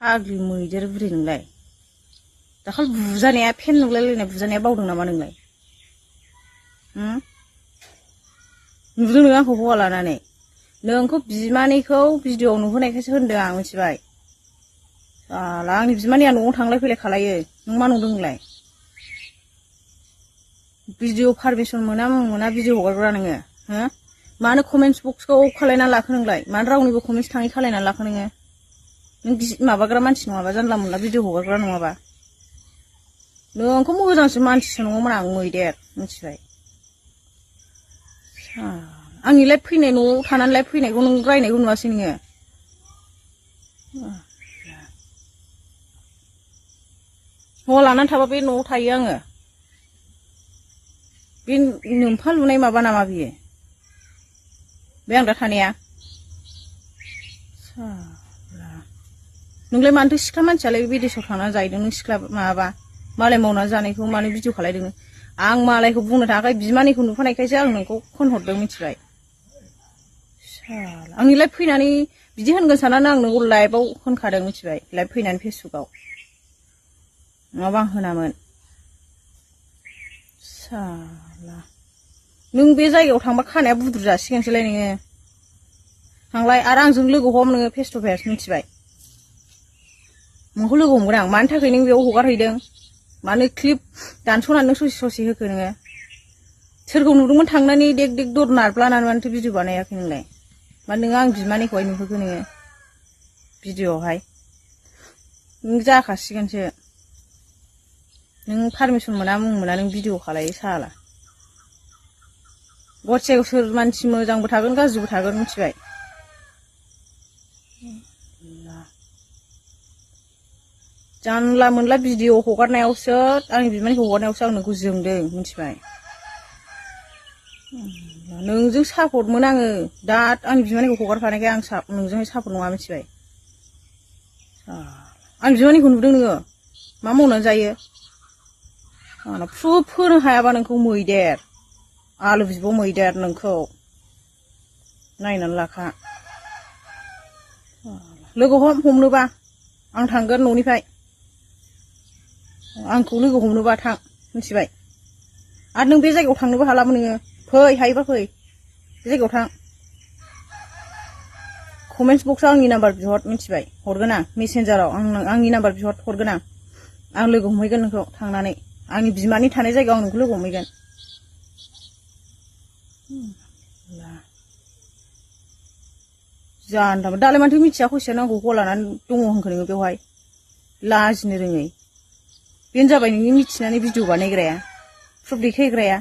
फाग्लि मैदेर बुरि नोंलाय दाखाल बुजानाया फेन नुलायलायनाय बुजानाया बावदों नामा नोंलाय नुदों नों आंखौ हौवा लानानै नोंखौ बिमानैखौ भिडिअ'आव नुहोनायखायसो होनदों आं मिथिबाय साला आंनि बिमानैया न'आव थांलाय फैलाय खालायो नों मा नुदों नोंलाय भिडिअ पारमिसन मोना भिडिअ हगारग्रा नोङो हो मानो कमेन्ट्स बक्सखौ अफ खालायनानै लाखो नोंलाय मानो रावनिबो कमेन्ट्स थाङै खालायनानै लाखो नोङो नों माबाग्रा मानसि नङाबा जानला मोनला भिडिअ हगारग्रा नङाबा नोंखौ मोजांसो मानसिसो नङामोन आं मैदेर मिथिबाय आंनि लाइफ फैनाय न'आव थानानै लाइफ फैनायखौ नों रायनायखौ नुवासै नोङो हौवा लानानै थाबा बे न'आव थायो आङो बे नोमफा लुनाय माबा नामा बियो बे आं दा थानाया नोंलाय मानोथो सिख्ला मानसियालाय बिदेशआव थांनानै जाहैदों नों सिख्ला माबाबा मालाय मावनानै जानायखौ मानो भिडिअ खालायदों आं मालायखौ बुंनो थाखाय बिमानैखौ नुफानायखायसो आं नोंखौ खोनहरदों मिथिबाय आंनि लाइफ फैनानै बिदि होनगोन साननानै आं नोंखौ लाइभआव होनखादों मिथिबाय लाइभ फैनानै फेसबुकआव नङाबा आं होनामोन साला नों बे जायगायाव थांबा खानाया बुद्रु जासिगोनसोलाय नोङो थांलाय आरो आंजों लोगो हम नोङो फेस टु फेस मिथिबाय नोंखौ लोगो हमगोन आं मानि थाखाय नों बेयाव हगारहैदों मानो क्लिप दानस'नानै नों ससे होखो नोङो सोरखौ नुदोंमोन थांनानै देग देग दर नारब्लानानै मानोथो भिडिअ बानायाखै नोंलाय मानो नोङो आं बिमानैखौहाय नुहोखो नोङो भिडिअआवहाय नों जाखासिगोनसो नों पारमिसन मोना मुं मोना नों भिडिअ खालायो साला गसायाव सोर मानसि मोजांबो थागोन गाज्रिबो थागोन मिथिबाय जानला मोनला भिडिअ हगारनायावसो आंनि बिमानैखौ हगारनायावसो आं नोंखौ जोंदों मिथिबाय नोंजों सापर्टमोन आङो दा आंनि बिमानैखौ हगारफानायखाय आं नोंजोंहाय सापर्ट नङा मिथिबाय आंनि बिमानैखौ नुदों नोङो मा मावनानै जायो आंना प्रुफ होनो हायाबा नोंखौ मैदेर आलु बिब' मैदेर नोंखौ नायनानै लाखा लोगो हमनोबा आं थांगोन न'निफ्राय आंखौ लोगो हमनोबा थां मिथिबाय आरो नों बे जायगायाव थांनोबो हालामोन नोङो फै हायोबा फै बे जायगायाव थां कमेन्ट्स बक्सआव आंनि नाम्बार बिहर मिथिबाय हरगोन आं मेसेन्जाराव आंनि नाम्बार बिहर हरगोन आं लोगो हमहैगोन नोंखौ थांनानै आंनि बिमानि थानाय जायगायाव आं नोंखौ लोगो हमहैगोन जानदामोन दालाय मानोथो मिथिया हसिया नांगौ हौवा लानानै दङ होनखो नोङो बेवहाय लाजिनो रोङै बेनो जाबाय नोंनि मिथिनानै भिडिअ बानायग्राया प्रुफ देखायग्राया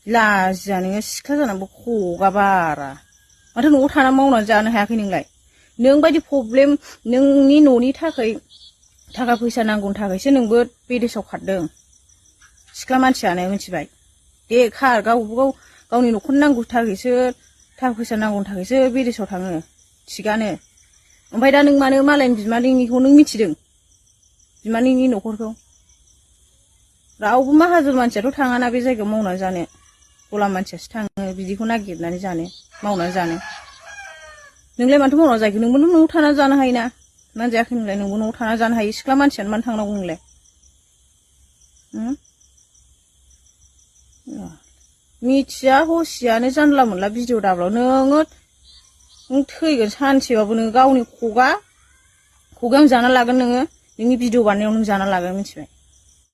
लाजिया नोङो सिख्ला जानानैबो हगा बारा माथो न'आव थानानै मावनानै जानो हायाखै नोंलाय नों बायदि प्रब्लेम नोंनि न'नि थाखाय थाखा फैसा नांगौनि थाखायसो नोंबो बिदेशआव खारदों सिख्ला मानसियानो मिथिबाय दे खार गावनि न'खरनि नांगौ थाखायसो थाखा फैसा नांगौनि थाखायसो बिदेशआव थाङो थिगानो ओमफ्राय दा नों मानो मालायनि बिमानैनिखौ नों मिथिदों बिमानैनि न'खरखौ रावबो माहाजोन मानसियाथ' थाङाना बे जायगायाव मावनानै जानो गलाम मानसियासो थाङो बिदिखौ नागिरनानै जानो मावनानै जानो नोंलाय माथो मावनानै जायाखै नोंबो न'आव थानानै जानो हायोना मानो जायाखै नोंलाय नोंबो न'आव थानानै जानो हायो सिख्ला मानसियानो मानो थांनांगौ नोंलाय मिथिया हसियानो जानला मोनला भिडिअ दाब्लाव नों थैगोन सानसेबाबो नोङो गावनि खगायावनो जाना लागोन नोङो नोंनि भिडिअ बानायनायाव नों जाना लागोन मिथिबाय